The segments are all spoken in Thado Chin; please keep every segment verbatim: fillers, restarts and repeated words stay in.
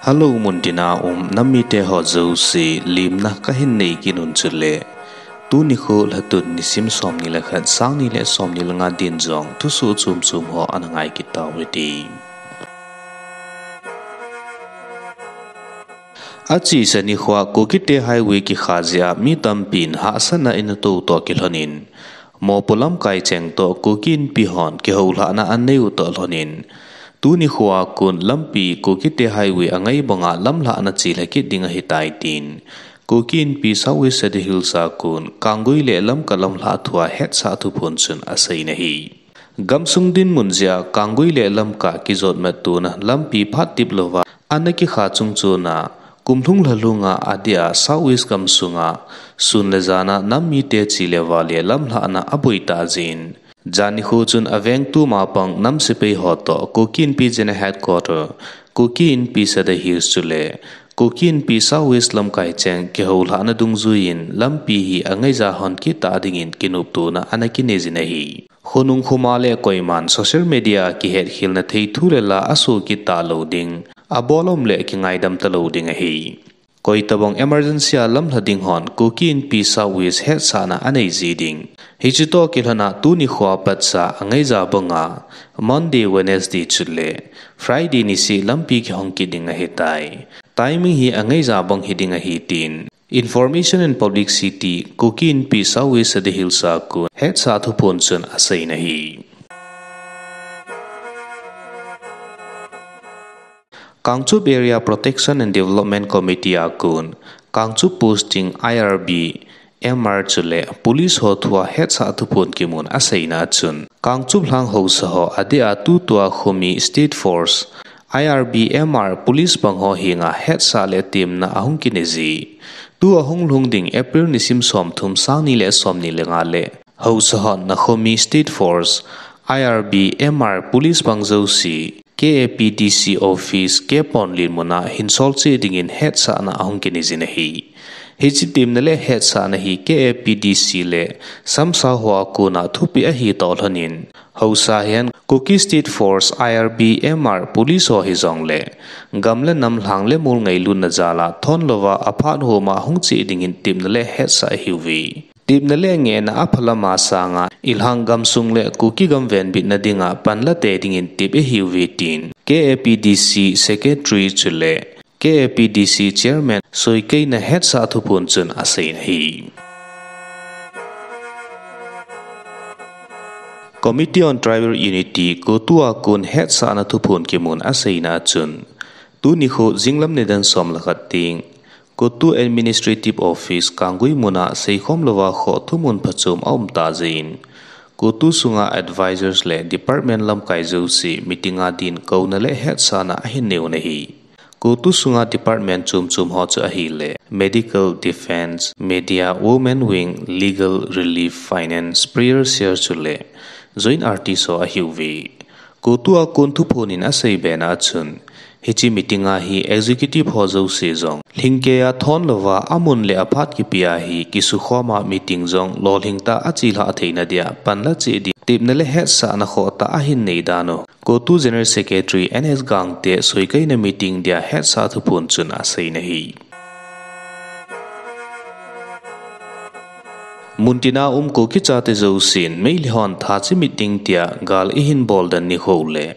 Hello, muntina um nam mite ho jouse, limna kahin nei kit un chule, tuni kho lhatun nisim somni le khat, sangni le somni le nga din jong thusoh chom chom ho ana ngai kit tau hite. Achesa nikhoa Kukite Highway kikha jeh a mi tampin hahsatna in atou toh kilhonin, mopo lamkai cheng toh Kuki Inpi hon kihoulhahna anei u toh lhonin, tuni khoa kon lampi Kukite Highway angai banga lamlhahna chelha kit ding ahitai tin, Kuki Inpi South West Sadar Hills a kon Kanggui le Lamka lamlhah thua hetsah thuphon chun aseiyin ahi. Gamsung dinmun jeh a Kanggui le Lamka kijotmat tona lampi phat tip louva ana kikha chungchon a, kumlhung lhalhunga adeh a South West gamsunga sun le jana nam mite che le vale lamlhahna aboi tah jeh in, jan nikho chun aveng tuma pang nam sepai ho toh Kuki Inpi General Headquarter, Kuki Inpi Sadar Hills chule Kuki Inpi South West lamkai cheng kihoulhahna dungjuiyin lampi hi angaija hon kit tah dingin kinoptona ana kineiyin ahi. Khonung khoma le koiman social media a kihetkhelna thei thu le la asoh kit talou ding, abol um le kingaidam talou ding ahi. Koitabang emergency a lamlha ding hon Kuki Inpi South West hetsahna anei ji ding. Hiche toh kilhona tuni khoa patsa angaija banga Monday, Wednesday chule Friday niseh lampi kihong kit ding ahitai. Timing hi angaija bang hiding ahi tin, Information and Publicity, Kuki Inpi South West Sadar Hills a kon hetsah thuphon chun aseiyin ahi. Kangchup Area Protection and Development Committee a kon Kangchup Posting I R B, M R chule Police ho thua hetsah thuphon kimun aseina chun, Kangchup lhang haosa ho adeh a tutua khomi State Force, I R B, M R, Police pang ho henga hetsah le temna ahung kinei ji. Tua hunglhung ding April nisim somthum, sangni le somni le nga le haosa hon na khomi State Force, I R B, M R, Police pang jouse, K A P D C Office, K Ponlin muna hinsol cheh dingin hetsahna ahung kinei jin ahi. Hiche temna le hetsahna hi K A P D C le samsa hoa kona thupeh ahi toh lhonin, haosa hihen Kuki State Force, I R B, M R, Police ho hijongle gam le nam lhang le mol ngailutna jal a thon louva aphat homa hung cheh dingin temna le hetsah ahiuve. Temna le ngehna aphalama sanga ilhang gamsung le Kuki gam venbitna dinga panla tei dingin tep ahiuve tin K A P D C Secretary chule K A P D C Chairman Soikeina hetsah thuphon chun aseiyin ahi. Committee on Tribal Unity, CoTU a kon hetsahna thuphon kimun aseina chun, tuni kho jinglam nidan som le khat teng, CoTU Administrative Office Kanggui muna seikhom louva khoh thumun phachom aum ta jeh in, CoTU sunga advisors le department lamkai jouse meeting a din kouna le hetsahna ahin nei un ahi. CoTU sunga department chom chom ho chu ahile, Medical, Defence, Media, Women Wing, Legal, Relief, Finance, Prayer Cell chule Joint Artist ho ahiuve. CoTU a kon thuphon in asei bena chun, hiche meeting a hi executive ho jouse jong lhingkeiya thon louva amun le aphat kipe a hi kisukhoma meeting jong lolhing tah a chelhah theina dia panla cheh ding, temna le hetsahna khoh tah ahin nei dan u CoTU General Secretary N S Gangte Soikeina meeting dia hetsah thuphon chun aseiyin ahi. Muntina um Kuki chate jousen Meitei hon tha chimit ding tia gal eihin bol dan nikho le,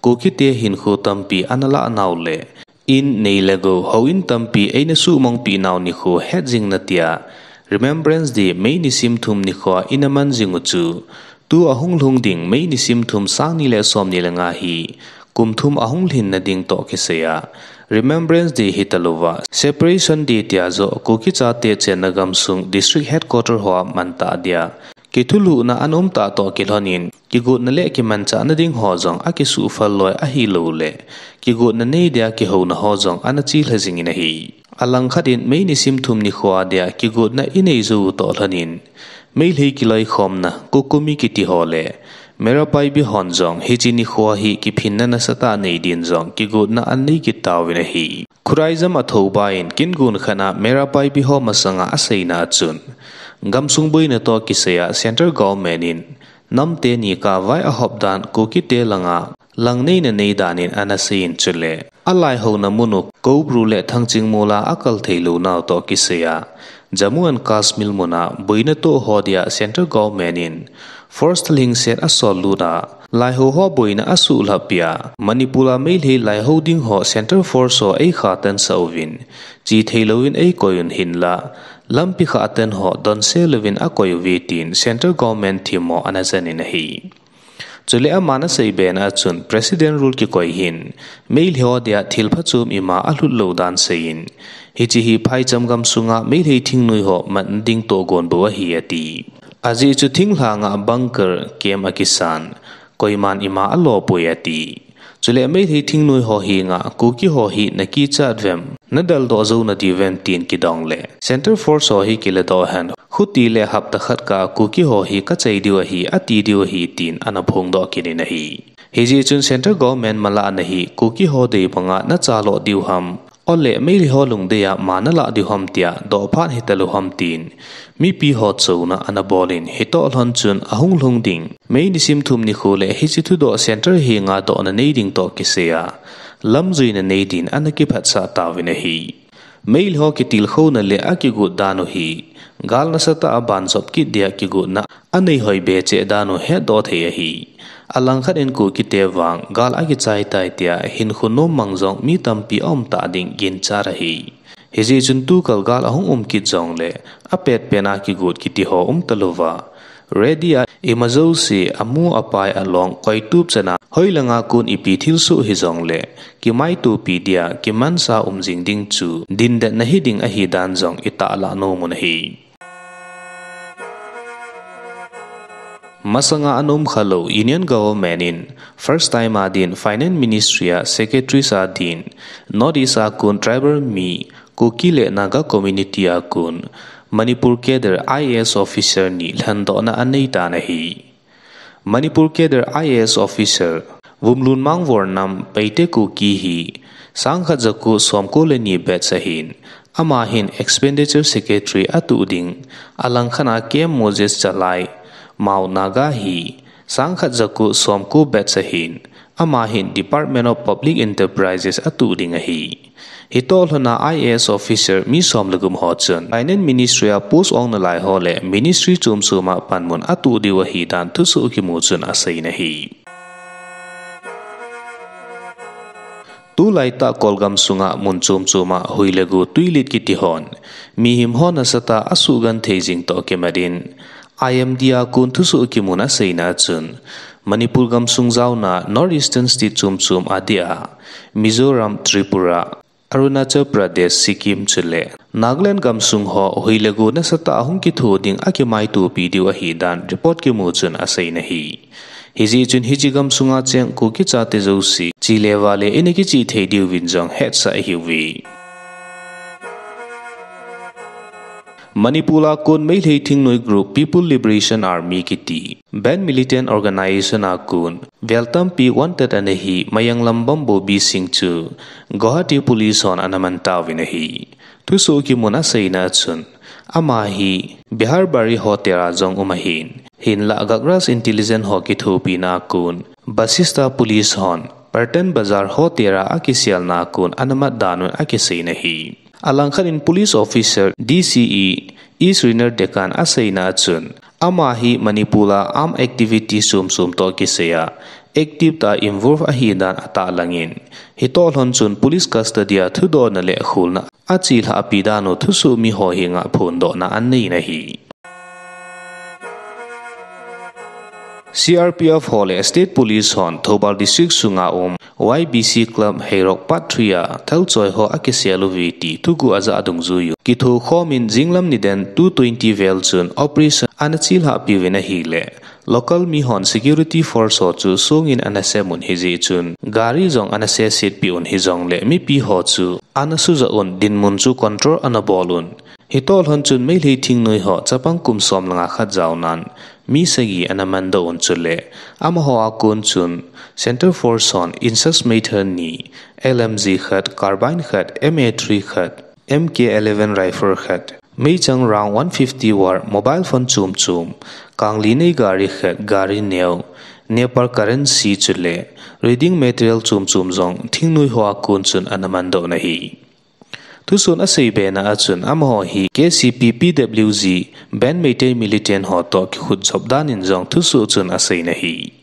Kukite hinkho tampi ana lah nau le, in nei le gou houin tampi eina suhmangpeh nau nikho hetjingna tia Remembrance Day May nisim thum nikhoa ina man jing u chu, tua hunglhung ding May nisim thum, sangni le somni le nga hi kum thum ahung lhinna ding toh kisaiya Remembrance Day hitalouva, Separation Day tia joh Kuki chate chenna gamsung District Headquarter hoa mantah dia kithulhuhna ana um tah toh kilhonin, kigotna le kimanchahna ding ho jong akisuhphal loi ahilouleh, kigotna nei dia kihouna ho jong ana chelha jingin ahi. Alangkhat in May nisim thum nikhoa dia kigotna inei jou u toh lhonin, Meitei kiloikhomna, COCOMI kiti ho le Meira Paibi hon jong hiche nikhoa hi kiphinna nasatah nei din jong kigotna anei kit tauvin ahi. Khuraijam Athouba in kin gon khatna Meira Paibi ho masanga aseina chun, gamsung boina toh kisaiya Central Government in nam teni kavai ahop dan Kukite langa langneina nei danin ana seiyin chule alaihouna mun u Koubru le Thangchingmol a akal theilounau toh kisaiya Jammu and Kashmir mun a boina toh ho dia Central Government in force thalhingset asol lut a, laiho ho boina asuhlhap pia, Manipur a Meitei laiho ding ho Central Force ho eikha tansah uvin, che theilouvin eikoi un hinla, lampi khat a tan ho donse louvin akoi uve tin Central Government themmo ana janin ahi. Chule aman asei bena a chun President Rule kikoi hin, Meitei ho dia thil phachom ima alhut lou dan seiyin, hiche hi phaicham gamsunga Meitei thingnoi ho mat ding tohgon bou ahi ati. Ajeh chu thinglhanga bunker camp akisan, koiman ima alo poi ati. Chule Meitei thingnoi ho henga Kuki ho hi nakichat uvem, nadaldoh jou nadiu vem tin kidong le, Central Force ho hi kiladoh hen, khuti le hapta khat kah a Kuki ho hi kachai diu ahi, ati diu ahi tin ana phongdoh kit in ahi. Hijeh chun Central Government malahna hi Kuki ho dei banga nachalo diu ham, ole Meitei ho lungdei a ma nalah diu ham tia dohphat hitalou ham tin mipi ho chouna ana bolin, hitoh lhon chun ahung lhung ding May nisim thum nikho le hiche thudoh Central henga dohna nei ding toh kisaiya lamjuina nei din ana kiphatsah tauvin ahi. Meitei ho kitilkhouna le akigot dan u hi gal nasatah a banjop kit dia kigotna anei hoi be cheh dan u hetdoh thei ahi. Alangkhat in Kukite vang gal akichai tai tia hinkho nom mang jong mi tampi aum ta ding ginchat ahi. Hijeh chun tukal gal ahung um kit jongle apetpet a kigot kiti ho um talouva, ready a ima jouse amu apai along koitup chana hoilanga kon ipi thilsoh hijongle kimaitopi dia kimansa um jing ding chu dindetna hiding ahi dan jong itahlah nom un ahi. Masanga ana umkhalou Union Government in first time a din Finance Ministry a Secretaries a din North East a kon tribal mi Kuki le Naga community a kon Manipur cadre I A S officer ni lhendohna anei tan ahi. Manipur cadre I A S officer Vumlunmang Vornam Paite Kuki hi sangkhat jako somko le ni batch ahin, ama hin expenditure secretary atuh ding, alangkhat a K M Moses Chalai Mao Naga hi sangkhat jako somko batch ahin, ama hin Department of Public Enterprises atuh ding ahi. Hitoh lhona I A S officer mi som le gup ho chun Finance Ministry a post ong nalai ho le ministry chomchom a panmun atuh diu ahi dan thusoh kimu chun aseiyin ahi. Tulaitah Kolgam sunga mun chomchom a hui le go tuilet kiti hon mihem ho nasatah a asuhgenthei jing toh kimat in I M D a kon thusoh kimun aseina chun Manipur gamsung jaona North Eastern state chomchom a dia Mizoram, Tripura, Arunachal Pradesh, Sikkim chule Nagaland gamsung ho hui le go nasatah a hung kitho ding akimaitopi diu ahi dan report kimu chun aseiyin ahi. Hijeh chun hiche gamsunga cheng Kuki chate jouse che le vale ina kichih thei diuvin jong hetsah ahiuve. Manipur a kon Meitei thingnoi group People Liberation Army kiti banned militant organisation a kon vel tampi wanted ana hi Mayanglambam Bobi Singh chu Guwahati Police hon ana man tauvin ahi. Thusoh kimun aseina chun ama hi Biharbari Hotel a jong um ahin, hinlah Gagras Intelligence ho kithopina a kon Basista Police hon Patan Bazar Hotel a akiselna a kon ana mat dan un akiseiyin ahi. Alangkhat in police officer D C E East Rinar Deccan aseina chun ama hi Manipur a armed activity chomchom toh kisaiya active tah a involve ahi dan atahlang in, hitoh lhon chun police custody a thudohna le kholna achelhahpi dan u thusoh mi ho henga phondohna aneiyin ahi. C R P F ho le State Police hon Thoubal District sunga um Y B C Club Heirok Part three a thalchoi ho akisel uve ti thuguh ajah dungjui u kithokhom in jinglam niden two twenty vel chun operation ana chelhahpi uvin ahile, local mi hon security force ho chu songin ana sem un hijeh chun gari jong ana sesetpi un hijongle mipi ho chu ana sujah un dinmun chu control ana bol un. Hitoh lhon chun Meitei thingnoi ho chapang kum som le nga khat jaonan mi sagi ana mandoh un chule amaho a kon chun Central Force hon INSAS meithal ni, L M G khat, carbine khat, M A three khat, M K eleven rifle khat, meichang round one fifty bore, mobile phone chomchom, kangli nei gari khat, gari neo, Nepal currency chule reading material chom chom jong thingnoi hoa kon chun ana mandoh in ahi. Thusoh in asei bena a chun amaho hi K C P P W G band Meitei militant ho toh kikhut jop dan in jong thusoh chun asei in ahi.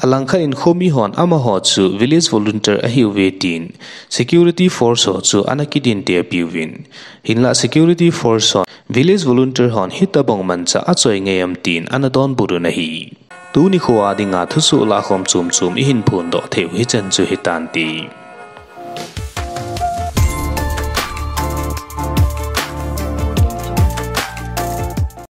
Alangkhat in khomi hon amaho chu village volunteer ahiuve tin security force ho chu ana kidinte piuvin. Hinlah security force hon village volunteer hon hitobang manchah achoi nge em tin ana donbut un ahi. Tuni kho a dinga thusoh lahkhom chom chom ihin phondoh theiu hichan chu hitante.